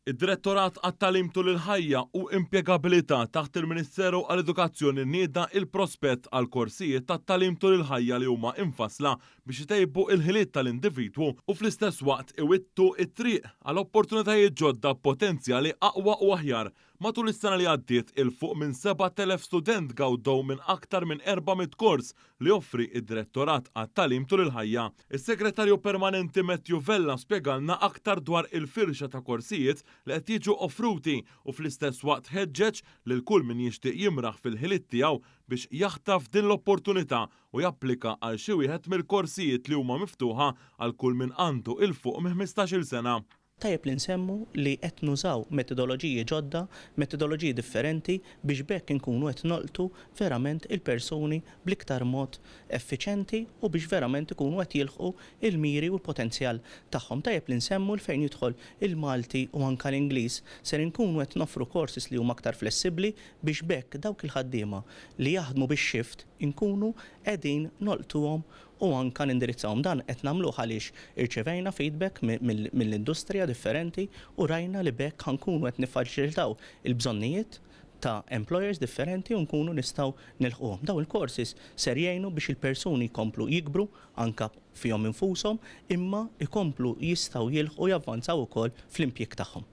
Id-Direttorat għat-Tagħlim Tul il-Ħajja u Impjegabilità taħt il-Ministeru għall-Edukazzjoni nieda il-prospett għal korsijiet tat-tagħlim tul il-ħajja li huma imfassla biex itejbu l-ħiliet tal-individwu u fl-istess waqt iwittu t-triq għal opportunitajiet ġodda b'potenzjali aqwa u aħjar. Matul is-sena li għaddiet, 'il fuq minn 7,000 student gawdew minn aktar minn 400 kors li joffri d-Direttorat għat-Tagħlim Tul il-Ħajja. Is-Segretarju Permanenti Matthew Vella spjegalna aktar dwar il-firxa ta' korsijiet li qed jiġu offruti u fl-istess waqt ħeġġeġ lil kull min jixtieq jimraħ fil-ħiliet tiegħu biex jaħtaf din l-opportunità u japplika għal xi wieħed mill-korsijiet li huma miftuħa għal kull min għandu 'il fuq minn 15-il sena. Tajjeb li nsemmu li qed nużaw metodoloġiji ġodda, metodoloġiji differenti biex b'hekk inkunu qed nolqtu verament il-persuni bl-iktar mod effiċenti u biex verament ikunu qed jilħqu l-miri u l-potenzjal tagħhom. Tajjeb li nsemmu li fejn jidħol il-Malti u anke l-Ingliż ser inkunu qed noffru courses li huma aktar flessibbli biex b'hekk dawk il-ħaddiema li jaħdmu bix-shift inkunu qegħdin nolqtuhom u anke nindirizzawhom. Dan qed nagħmluh għaliex irċevejna feedback mill-industrija differenti u rajna li b'hekk ħa nkunu qed niffaċilitaw il-bżonnijiet ta' employers differenti u nkunu nistgħu nilħquhom. Dawn il-courses ser jgħinu biex il-persuni jkomplu jikbru anke fihom infushom imma jkomplu jistgħu jilħqu javvanzaw ukoll fl-impjieg tagħhom.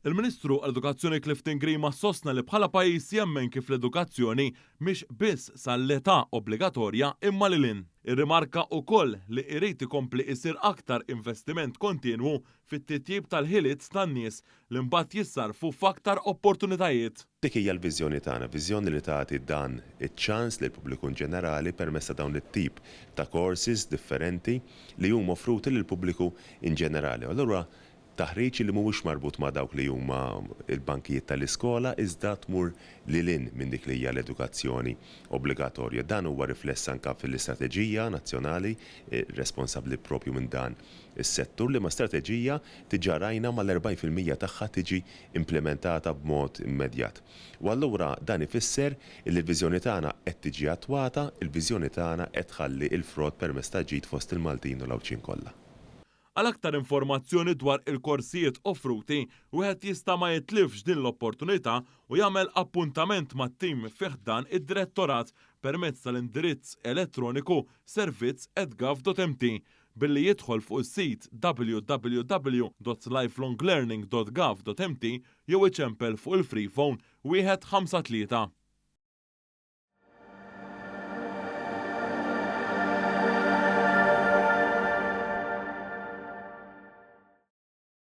Il-Ministru għall-Edukazzjoni Clifton Grima sostna li bħala pajjiż jemmen kif l-edukazzjoni mhix biss sal-età obbligatorja imma lil hinn. Irrimarka ukoll li irid ikompli isir aktar investiment kontinwu fit-titjib tal-ħiliet tan-nies li mbagħad jissarrfu f'aktar opportunitajiet. Dik hija l-viżjoni tagħna, viżjoni li tagħti dan iċ-ċans lill-pubbliku inġenerali permezz ta' dawn it-tip ta' courses differenti li huma offruti lill-pubbliku inġenerali. U allura Taħriġ li mhuwiex marbut ma' dawk li huma l-bankijiet tal-iskola iżda tmur lil hinn minn dik li hija l-edukazzjoni obbligatorja. Dan huwa rifless anke fil-istrateġija nazzjonali responsabbli proprju minn dan is-settur, liema strateġija diġà rajna mal-40% tagħha tiġi implimentata b'mod immedjat. U allura dan ifisser illi l-viżjoni tagħna qed tiġi attwata, il-viżjoni tagħna qed tħalli l-frott permezz ta' ġid fost il-Maltin u l-Għawdxin kollha. Għal aktar informazzjoni dwar il-korsijiet offruti, wieħed jista' ma jitlifx din l-opportunità u jagħmel appuntament mat-tim fi ħdan id-Direttorat permezz tal-indirizz elettroniku servizz@gov.mt billi jidħol fuq is-sit www.lifelonglearning.gov.mt jew iċempel fuq il-freephone 153.